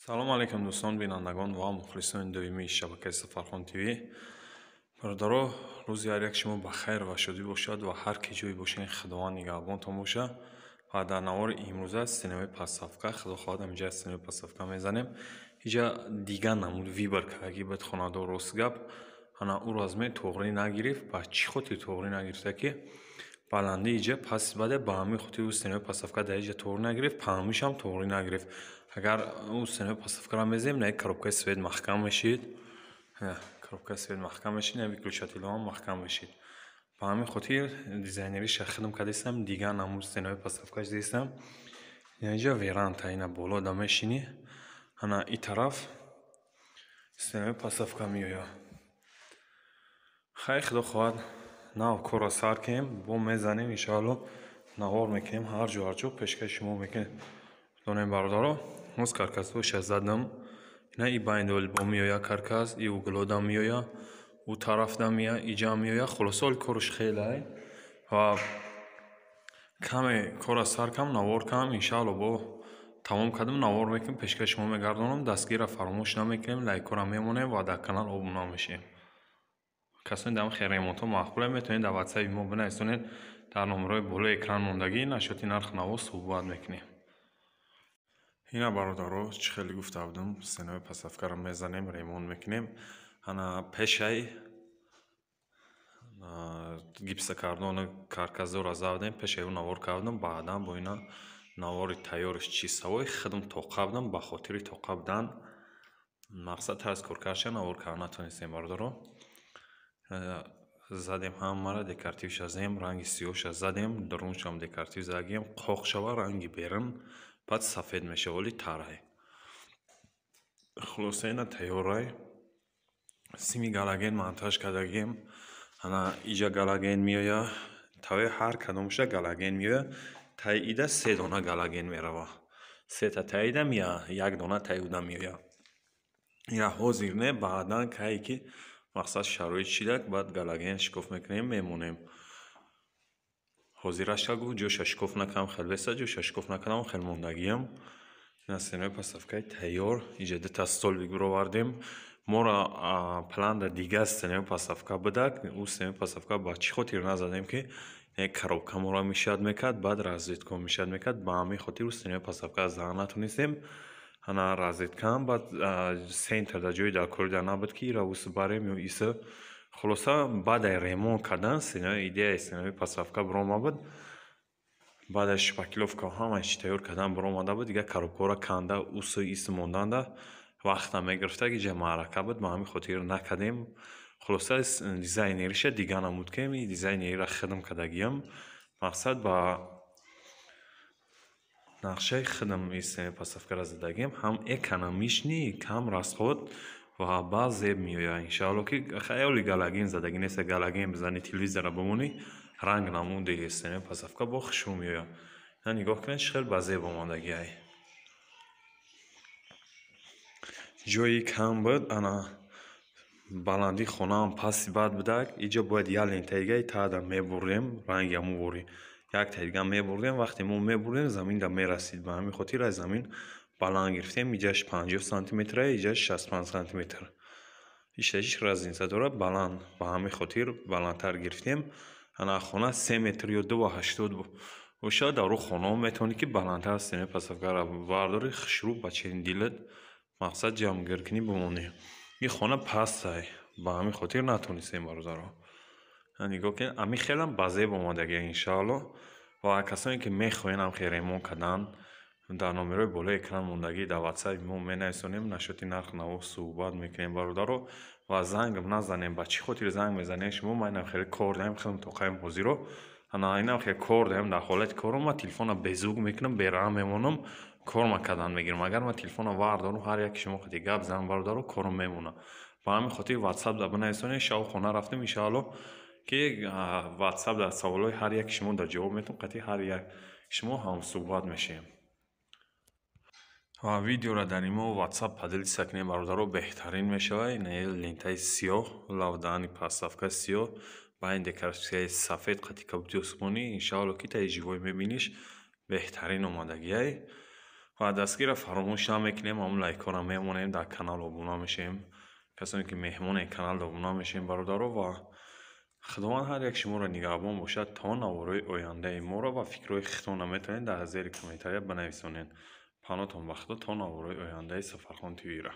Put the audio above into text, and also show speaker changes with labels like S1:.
S1: Салом алейкум, дӯстон, бинандагон ва мухлисони доимии шабакаи Сафархон ТВ. Бародаро, рӯзи ҳар як шумо ба хайр ва шодӣ бошад ва ҳар ки ҷое бошед, Худованд нигаҳбонтон бошад. Ва дар навори имрӯза стенаҳои подставка, Худо хоҳад, ҳаминҷа стенаҳои подставка мезанем. Иҷа дигар намуд выбор кардагӣ буд хонадор, рост гап. Ана ӯ размер тоғрӣ нагирифт. Ба чӣ хотир тоғрӣ нагирифта, ки баландии иҷа паст баде, ба ҳамин хотир ӯ стенаҳои подставка дар иҷа тоғрӣ нагирифт, паҳнишам тоғрӣ нагирифт. Агар ӯ стенаҳои подставкаро мезанем, на коробкаи свет маҳкам мешид, коробкаи свет маҳкам мешид, на выключателҳоам маҳкам мешид. Ба ҳамин хотир дизайнериша хидм кардастам, дигар намуд стенаҳои подставкаш дидастам. Инаҷа веранда, ина боло да мешинӣ, ана и тараф стенаҳои подставка меояд. Хайр, Худо хоҳад, нав корро сар кунем, бо мезанем, иншоалло, навор мекунем, ҳар ҷо ҳар ҷо пешкаши шумо мекунем. Донем, бародаро, ҳоз каркасҳоша задам. Ина и байндол бо меояд каркас, и углода меояд, ӯ тарафда меояд, иҷа меояд. Хулоса, ҳоли корш хеле ва каме корро сар кардам, навор кардам, иншоалло, бо тамом кардам, навор мекунем, пешкаши шумо мегардонам. Дастгирро фаромӯш намекунем, лайкҳоро мемонем ва дар канал обуна мешавем. Касоне дар хел ремонтҳо маъқуле, метавонед дар ватсапи мо бинависонед, дар номерҳои болои экран мондагӣ, нашоти нарху наво суҳбат мекунем. Ина, бародаро, чӣ хеле гуфта будам, стенаҳои подставкаро мезанем, ремонт мекунем. Ана пешай гипсокартону каркасдорро задем, пешай ӯ навор кардам, баъдан бо ина навори тайёриш чистовой худам тоқа будам, ба хотири тоқа будан мақсад тарз коркарша навор карда натонистем, бародаро. Задем ҳамаро, декоративша задем, ранги сиёҳша задем, даруншам декоратив задагием, қоқ шава ранги берун, баъд сафед мешава, оли тарай. Хулоса, ина тайёрай. Сими галоген монтаж кардагием. Ана иҷа галоген меояд, таваи ҳар кадомша галоген меояд, таи ида се дона галоген мерава. Сета таи ида меояд, як дона таи уда меояд. Ина ҳозир не, баъдан кае ки мақсад шароит шидак, баъд галоген шикоф мекунем, мемонем. Ҳозираша гуфт, ҷоша шикоф накардам, хел беста, ҷоша шикоф накардам, хел мондагиам. Ина стенаҳои подставкаи тайёр, иҷа дута столбик бировардем. Моро планда дигар стенаҳои подставка будак, ӯ стенаҳои подставка ба чӣ хотир назадем, ки коробка моро мешавад мекард, баъд розетка мешавад мекард, ба ҳамин хотир ӯ стенаҳои подставка зада натонистем. Ана розеткаам баъд центр дар ҷои даркорида набуд, ки ира ус барем ё иса. Хулоса, баъдаи ремонт кардан идеяи стенаҳои подставка биромада буд. Баъдаи шпаклёвка ҳамаи чи тайёр кардан биромада буд, дигар коробкаҳоро канда усу ис монданда вақта мегирифта, ки ҷа маърака буд, ба ҳамин хотир накардем. Хулоса, дизайнериша дигар намуд, ки дизайнериро хидм кардагиам. Мақсад, ба нақшаи худам стенаи подставкаро задагиам, ҳам экономичный, кам расход ва ба зеб меояд, иншоалло, ки хаёли галоген задагӣ нест, галоген бизанӣ, телевизорро бимонӣ, ранг намуди стенаи подставка бо хушрӯ меояд. Ина нигоҳ кунед, чӣ хел ба зеб омадагиай. Ҷои кам буд, ана баландии хонаам пасти бад будак, иҷо бояд як лентаи дига таъда мебурдем, ранги ҳамун ворӣ як таи дига мебурдем, вақте мо мебурдем, замин да мерасид, ба ҳамин хотир аз замин баланд гирифтем, иҷаш 50 сантиметра, иҷаш 65 сантиметр. Ишаш разница дорад, баланд, ба ҳамин хотир баландтар гирифтем. Ана хона 3 метр ё 2,80 бошад, дар рӯ хонаҳо метавонӣ, ки баландтар стенаи подставкаро бардорӣ, хушрӯ ба ченин дилат мақсад ҷамъгир кунӣ, бимонӣ. Ин хона пастай, ба ҳамин хотир натонистем, бародаро. Нигоҳ кунед, ҳамин хелам ба зеб омадагия, иншоалло. Ва касоне ки мехоҳанд ҳам хел ремонт кардан, дар номерҳои болои экран мондагӣ дар ватсапи мо менависонем, нашоти нарху наво суҳбат мекунем, бародаро. Ва зангам назанем, ба чӣ хотир занг мезанем шумо? Ман инам хеле кор даем, хелам тоқаем ҳозиро. Ана инам хеле кор даем, дар ҳолати кором ман телефонро безук мекунам, бераҳм мемонам, корма кардан мегирам. Агар ман телефонро вардорам, ҳар яки шумо қати гап занам, бародаро, кором мемонад. Ба ҳамин хотир ватсап да бинависонед, шаб хона рафтем, иншоалло, ки ватсап дар саволҳои ҳар яки шумо дар ҷавоб метавон, қати ҳар як шумо ҳамсуҳбат мешавем. Ва видеоро дар имо ватсап поделиться кунем, бародаро, беҳтарин мешавад. Ина лентаи сиёҳ, лавдаани подставка сиёҳ, ба ин декоратсияи сафед қати кабути усмонӣ, иншоалло, ки таи живой мебиниш, беҳтарин омадагиай. Ва дастгирро фаромӯш намекунем, ҳамун лайкҳоро мемонем, дар канал обуна мешавем. Касоне ки меҳмони канал обуна мешавем, бародаро, ва Худованд ҳар як шуморо нигаҳбон бошад то наворҳои ояндаи моро, ва фикрҳои худтонро метавонед дар зери комментария бинависонед. Паноҳтон ба Худо то наворҳои ояндаи Сафархон ТВ-ра.